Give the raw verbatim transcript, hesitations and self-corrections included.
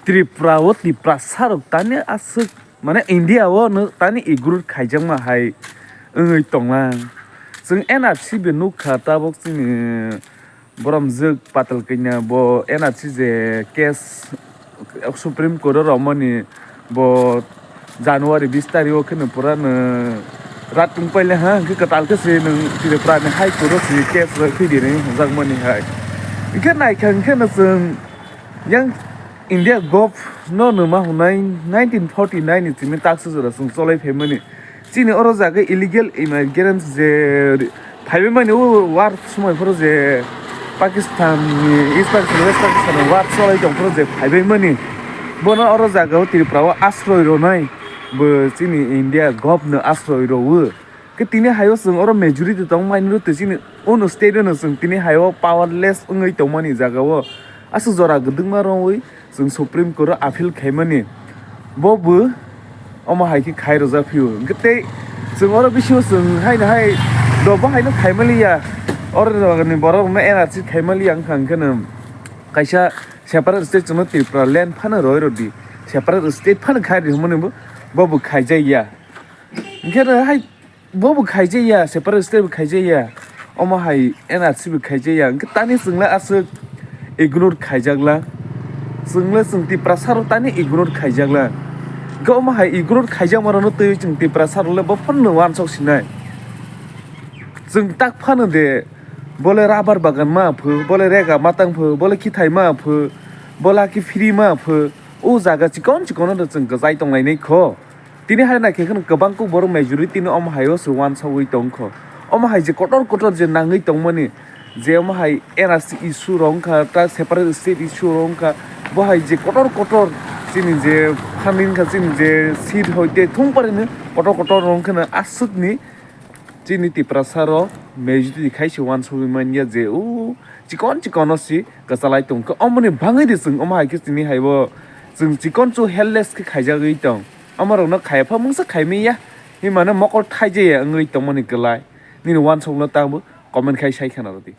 Tripura o Tiprasa rok tani aswk, mane India o no tani ignore khaijakma hai wngwi tonglang. Chwng N R C bai nukha tabuk chini boromjwk Patal Kanya bo N R C je case Supreme Court o romani bo January bis tarik o kheno pura no rat tungpaile ha, hwnkhe kwtal khe se nwng Tripura ni High Court o se case rw khwidi hinwi hwnjakmani hai. Hwnkhe naikha hwnkhe no chwng yang India gov no nwma hwnai nineteen forty nine ni simi taksa jora chwng cholai phaimani. Chini oro jaga illegal immigrants je phaibai mani o war somoi phoro je Pakistan ni East Pakistan, West Pakistan ni war cholai tong phoro je phaibai mani. Bono oro jaga o Tripura o asroi rwnai bo chini India gov no asroi rwo. Khe tini hai o chwng oro majority tong mani rw twi chini ono state o no chwng tini hai o powerless wngwi tongmani jaga o aswk jora kwdwkma rwwi chwng Supreme Court o appeal khaimani. Bo bo omo hai khe khai rwjak phio. Hwnkhe tei chwng oro bisingo chwng haino hai do bo haino khaimaliya. Oro ni borok no N R C khaimaliya wngkha hwnkhe no kaisa separate state chwngno Tripura land phano roi rwdi. Separate state phano khai rw hwnmani bo, bo bo khaijakya. Hwnkhe no hai bo bo khaijakya, separate state bo khaijakya, omo hai N R C bo khaijakya, hwnkhe tani chwngla aswk ignore khaijakla, chwngla chwng Tiprasa rok tani ignore khaijakla, hwnkhe omo hai ignore khaijakma rokno twiwi chwng Tiprasa rokle bo phano uansuk sinai, chwng tak phano de, bole rabar bagan ma phu, bole rega matang phu, bole khithai ma phu, bole haki phiri ma phu, o jaga chikon chikon no chwng kwchai tonglainai kho. Tini hai naikhe kheno kwbang kuk borok majority no omo hai o se uansugwi tongkho. Omo hai je kotor kotor je nangwi tongmani, je omo hai N R C issue rok wngkha, ta separate state issue rok wngkha, bo hai je kotor kotor chini je phan wngkha, chini je seat hoite thung parini kotor kotor rok wngkheno aswkni chini Tiprasa rok majority khai se uansugwi manya je o chikon chikon no se kwchalai tongkha. Omoni bangwi de chwng omo hai khe tini hai bo chwng chikon chu helpless khe khaijagwi tong. Omo rokno khaiya pha mungsa khaimaya. Himano mokol thaijaya wngwi tongmani kwlai. Nini uansukno tangbo comment khai sai khna rwdi.